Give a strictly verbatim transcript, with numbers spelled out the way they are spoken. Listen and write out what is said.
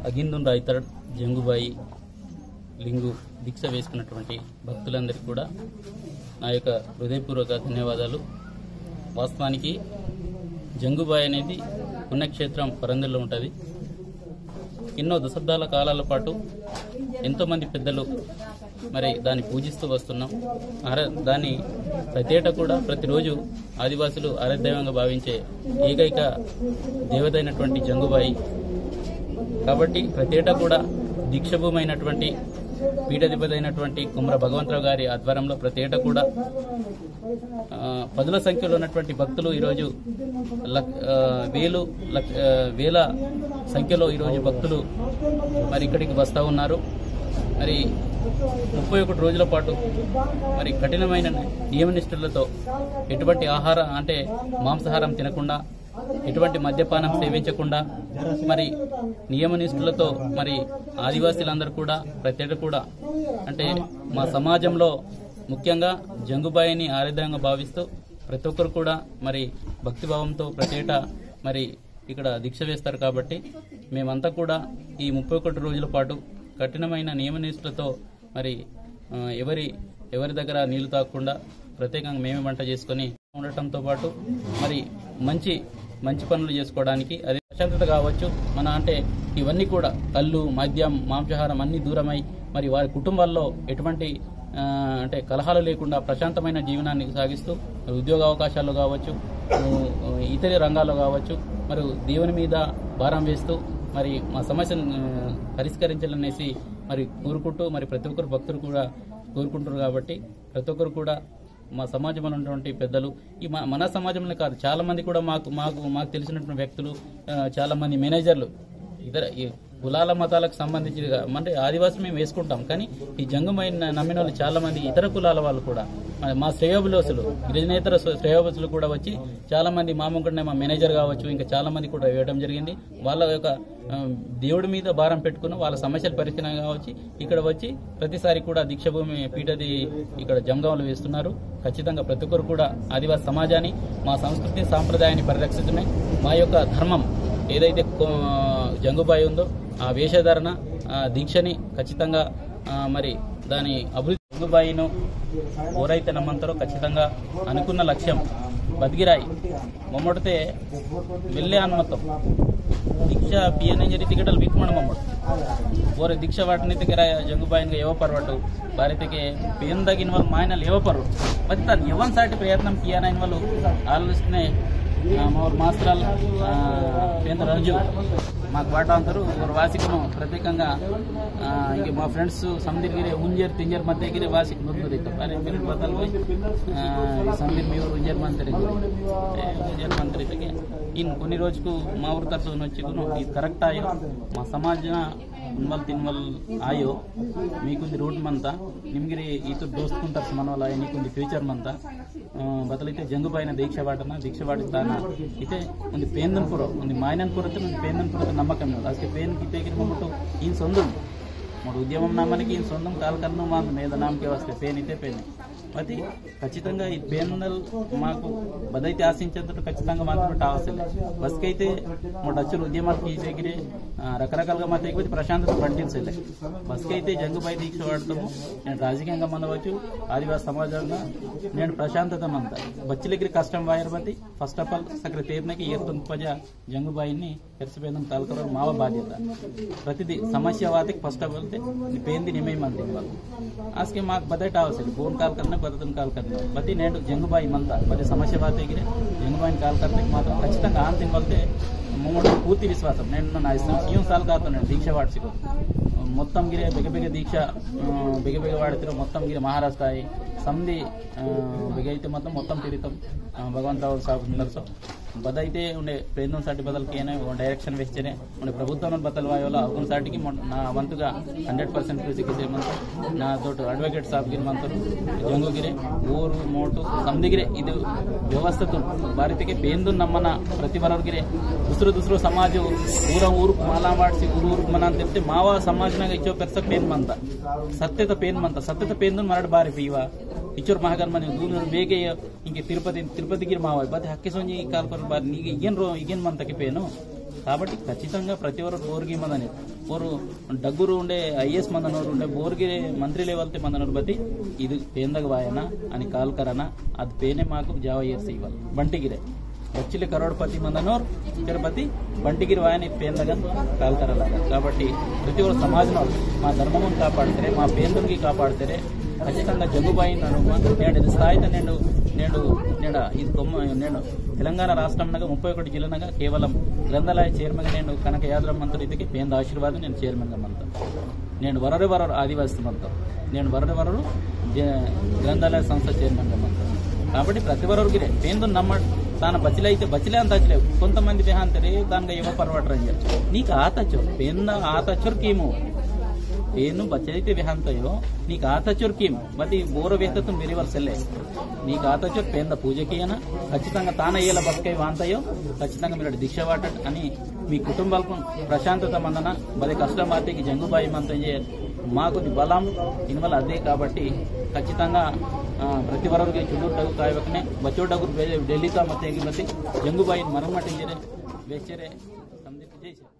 అగిందున్ రాయితాడ్ జంగుబాయి లింగు దీక్ష వేసుకున్నటువంటి భక్తులందరికీ కూడా నా యొక్క హృదయపూర్వక ధన్యవాదాలు. వాస్తవానికి జంగుబాయి అనేది పుణ్యక్షేత్రం పరందల్లో ఉంటుంది. ఎన్నో దశాబ్దాల కాలాల పాటు ఎంతోమంది పెద్దలు మరి దాన్ని పూజిస్తూ వస్తున్నాం. ఆరా-, దాన్ని ప్రతి ఏటా కూడా ప్రతిరోజు ఆదివాసులు ఆరాధ్య దైవంగా భావించే ఏకైక దేవత అయినటువంటి జంగుబాయి. కాబట్టి ప్రతి ఏటా కూడా దీక్షభూమి అయినటువంటి పీఠాధిపతి అయినటువంటి కుమ్మర భగవంతరావు గారి ఆధ్వర్యంలో ప్రతి ఏటా కూడా, ఆ, పదుల సంఖ్యలో ఉన్నటువంటి భక్తులు ఈరోజు లక్-, ఆ, వేలు లక్-, ఆ, వేల సంఖ్యలో ఈరోజు భక్తులు మరి ఇక్కడికి వస్తూ ఉన్నారు. మరి ముప్పై ఒకటి రోజుల పాటు మరి కఠినమైన నియమనిష్ఠులతో ఎటువంటి ఆహార, అంటే మాంసాహారం తినకుండా, ఎటువంటి మద్యపానం సేవించకుండా, మరి నియమనిష్ఠులతో మరి ఆదివాసీలందరూ కూడా ప్రతి ఏటా కూడా, అంటే మా సమాజంలో ముఖ్యంగా జంగుబాయిని ఆరాధ్యంగా భావిస్తూ ప్రతి ఒక్కరు కూడా మరి భక్తిభావంతో ప్రతి ఏటా మరి ఇక్కడ దీక్ష వేస్తారు. కాబట్టి మేమంతా కూడా ఈ ముప్పై ఒకటి రోజుల పాటు కఠినమైన నియమనిష్ఠులతో మరి, ఆ, ఎవరి, ఎవరి దగ్గర నీళ్లు తాగకుండా ప్రత్యేకంగా మేమే వంట చేసుకొని ఉండటంతో పాటు మరి మంచి, మంచి పనులు చేసుకోవడానికి, అది ప్రశాంతత కావచ్చు, మన అంటే ఇవన్నీ కూడా కళ్ళు, మద్యం, మాంసాహారం అన్నీ దూరమై మరి వారి కుటుంబాల్లో ఎటువంటి, ఆ, అంటే కలహాలు లేకుండా ప్రశాంతమైన జీవనాన్ని సాగిస్తూ మరి ఉద్యోగ అవకాశాల్లో కావచ్చు, ఉ, ఇతర రంగాల్లో కావచ్చు, మరి దేవుని మీద భారం వేస్తూ మరి మా సమస్యను, ఆ, పరిష్కరించాలనేసి మరి కోరుకుంటూ మరి ప్రతి ఒక్కరు భక్తులు కూడా కోరుకుంటారు. కాబట్టి ప్రతి ఒక్కరు కూడా మా సమాజంలో ఉన్నటువంటి పెద్దలు, ఈ మ-, మన సమాజంలో కాదు, చాలా మంది కూడా మాకు, మాకు, మాకు తెలిసినటువంటి వ్యక్తులు, ఆ, చాలా మంది మేనేజర్లు, ఇతర ఈ కులాల మతాలకు సంబంధించి కా-, అంటే ఆదివాసులు మేము వేసుకుంటాం, కానీ ఈ జంగుమైన నమ్మిన వాళ్ళు చాలా మంది ఇతర కులాల వాళ్ళు కూడా, మా, మా శ్రేయోభిలాషులు, గిరిజనేతర శ్రే-, శ్రేయోభిలాషులు కూడా వచ్చి చాలా మంది మా ముగ్గురునే మా మేనేజర్ కావచ్చు, ఇంకా చాలా మంది కూడా వేయడం జరిగింది. వాళ్ళ యొక్క, ఆ, దేవుడి మీద భారం పెట్టుకుని వాళ్ళ సమస్యలు పరిష్కారం కావచ్చు. ఇక్కడ వచ్చి ప్రతిసారి కూడా దీక్షభూమి పీఠది ఇక్కడ జంగంలో వేస్తున్నారు. ఖచ్చితంగా ప్రతి ఒక్కరు కూడా ఆదివాసి సమాజాన్ని, మా సంస్కృతి సాంప్రదాయాన్ని పరిరక్షించడమే మా యొక్క ధర్మం. ఏదైతే కో-, జంగుబాయి ఉందో ఆ వేషధారణ, ఆ దీక్షని ఖచ్చితంగా, ఆ, మరి దాని అభివృద్ధి జంగుబాయిను ఎవరైతే నమ్మంతారో ఖచ్చితంగా అనుకున్న లక్ష్యం బతికిరాయి. మమ్మడితే వెళ్ళే అనుమతం దీక్ష పియనంజరి టికెటల్ విక్మణ మమ్మడు. ఓరే దీక్ష వాటిని దగ్గర జంగుబాయిన్గా ఏవో పర్వటు బారితకి పేందగిన వాళ్ళు మాయనలు ఏవో పర్వటు. మరి తను ఎవన్ సాటి ప్రయత్నం పియానైన వాళ్ళు ఆలోచనే, ఆ, మా ఊరు మాస్త్రాలు, ఆ, పేంద రంజు మాకు వాట అంటారు. ఓరు వాసికను ప్రత్యేకంగా, ఆ, ఇంక మా ఫ్రెండ్స్ సందీర్ గిరే ఉంజర్ తింజర్ మధ్య గిరే వాసికి ముద్దు రీతో. అరే మీరు బతలు, ఆ, ఈ సందీర్ మీ ఊరు ఉంజర్ మంతరి, ఉంజర్ మంతరి. ఈయన కొన్ని రోజుకు మా ఊరు తరచు వచ్చి ఇది కరెక్ట్ ఆయో, మా సమాజ ఉన్వల్ తిన్వల్ ఆయో, మీకుంది రూట్ మంతా, నిమ్గిరి ఈతో దోస్తుకుంటారు మనవల, నీకుంది ఫ్యూచర్ మంతా. ఆ, బతలైతే జంగుబాయిన దీక్ష వాటన, దీక్ష వాటిస్తాన. ఇతే ఉంది పేందన్ పుర, ఉంది మాయనన్ పురతే, ఉంది పేందన్ పురతే నమ్మకం లేదు. అసలు పేన్ కితే గిరి మమ్మటు ఈయన సొంతం. మూడు ఉద్యమం నమ్మనికి ఈయన సొంతం కాలకర్ణం మాకు మీద నామకే వస్తే పేన్ ఇతే పేన్. అది ఖచ్చితంగా ఈ పేందల్ మాకు బదైతే ఆశించేందుకు ఖచ్చితంగా మాత్రం అవసరం. బస్కైతే మూడు అచ్చులు ఉద్యమాలు తీసేగిరి, ఆ, రకరకాలుగా మా తెగిపోతే ప్రశాంతత పండించలే. బస్కైతే జంగుబాయి దీక్ష వాడతాము. నేను రాజకీయంగా మందవచ్చు, ఆదివాసి సమాజంగా నేను ప్రశాంతత మంత. బచ్చిలకి కష్టం వాయర్ బతి, first of all, సకల తీర్నకి ఏర్తొంది పజ జంగుబాయిని ఎర్సిపోయిందని తలకరం మావ బాధ్యత. ప్రతిదీ సమస్య వాతకి first of all తే నీ పేంది నిమై మంది వాళ్ళు. ఆస్కే మాకు బదట అవసరం, ఫోన్ కాల్ కన్నా, బదతన్ కాల్ కన్నా. బతి నేను జంగుబాయి మంత, బతి సమస్య వాతే గిరే, జంగుబాయిని కాల్ కన్నా మాత్రం ఖచ్చితంగా ఆంతిని వెళ్తే మూడు పూర్తి విశ్వాసం. నేను నా ఇష్టం, సీఎం సాల్ కాతో నేను దీక్ష వాడ్సికో. మొత్తం గిరే బెగ బెగ దీక్ష, ఆ, బెగ బెగ వాడితే మొత్తం గిరే మహారాష్ట్ర అయి సంధి, ఆ, బెగ అయితే మొత్తం, మొత్తం తిరిగితాం. ఆ, భగవంతరావు సాబ్ ఉన్నారు. సో బదైతే ఉండే పేదం సాటి బదలకేనే ఓ డైరెక్షన్ వేస్తేనే ఉండే ప్రభుత్వం బతలు వాయోలో అవుకున్న సాటికి మొ-, నా వంతుగా హండ్రెడ్ పర్సెంట్ కృషి కిసే మంత. నా తోటి అడ్వకేట్ సాబ్ గిరి మంతరు, జంగు గిరే, ఊరు మోటు సందిగిరే ఇది వ్యవస్థతో బారితకే పేందు నమ్మన ప్రతి వరగిరే దుసరు దుసరు సమాజ ఊర ఊరు మాలా వాడిసి ఊరు ఊరు మన అని చెప్తే మావా సమాజనగా ఇచ్చో పెరస పేన్ మంత, సత్యత పేన్ మంత, సత్యత పేందు మరడు బారి పీవా ఇచ్చోరు మహాగర్మని దూరు వేగే ఇంక తిరుపతి, తిరుపతి గిరి మావాయి. బాతి హక్కి సొంజి కాల్పర్ బాతి నీకు ఇగేన్ రో-, ఇగేన్ మంతకి పేను. కాబట్టి ఖచ్చితంగా ప్రతి ఒరు బోర్గి మందని, ఒరు డగ్గురు ఉండే ఐ ఏ ఎస్ మందనోరు ఉండే బోర్గి మంత్రి లెవెల్తే మందనోరు బతి ఇది పేందగ వాయన అని కాల్కరన అది పేనే మాకు జావ ఏర్సి ఇవ్వాలి. బంటిగిరే బచ్చిలే కరోడ్పతి మందనోరు తిరుపతి బంటిగిరి వాయన పేందగ కాల్కరలాగా. కాబట్టి ప్రతి ఒరు సమాజంలో మా ధర్మమును కాపాడతారే, మా పేందునికి కాపాడతారే, ఖచ్చితంగా జంగుబాయి నడుమ నేడు ఇది స్థాయిత నేడు నేడు నేడు ఇది తొమ్మ నేడు తెలంగాణ రాష్ట్రంనగా ముప్పై ఒకటి జిల్లానగా కేవలం గ్రంథాలయ చైర్మన్ నేను కనక యాదవ మంత్రి ఇదికి పేంద ఆశీర్వాదం నేను చైర్మన్గా మంతాను. నేను వరరు వరరు ఆదివాసి మంతాను. నేను వరరు వరరు జ- గ్రంథాలయ సంస్థ చైర్మన్గా మంతాను. కాబట్టి ప్రతి వరరుకి పేందు నమ్మ తాను బచ్చిలైతే బచ్చిలే అంత బచ్చిలే. కొంతమంది బెహాంతరే దానిగా ఇవ్వ పర్వాటరు అని చెప్పి నీకు ఆతచ్చో పేంద ఆతచ్చోరు కీము పేను బచ్చైతే బెహాంతయో నీకు ఆతచ్చోరు కీము. బతి బోర వేతతో మెరి వరసలే నీకు ఆతచ్చో పేంద పూజ కియన. ఖచ్చితంగా తాన ఏల బతకై వాంతయో ఖచ్చితంగా మీరు దీక్ష వాటట్ అని మీ కుటుంబాలకు ప్రశాంతత మందన. బలే కష్టం ఆతేకి జంగుబాయి మంత ఇంజే మాకు బలం ఇన్వల్ అదే. కాబట్టి ఖచ్చితంగా ఆ, ప్రతి వరకు చుట్టూ డగ్గు కాయవకనే బచ్చో డగ్గు ఢిల్లీతో మత్తేకి బతి జంగుబాయి మరమ్మటి ఇంజరే వేచరే సందీప్ జై శ్రీరామ్.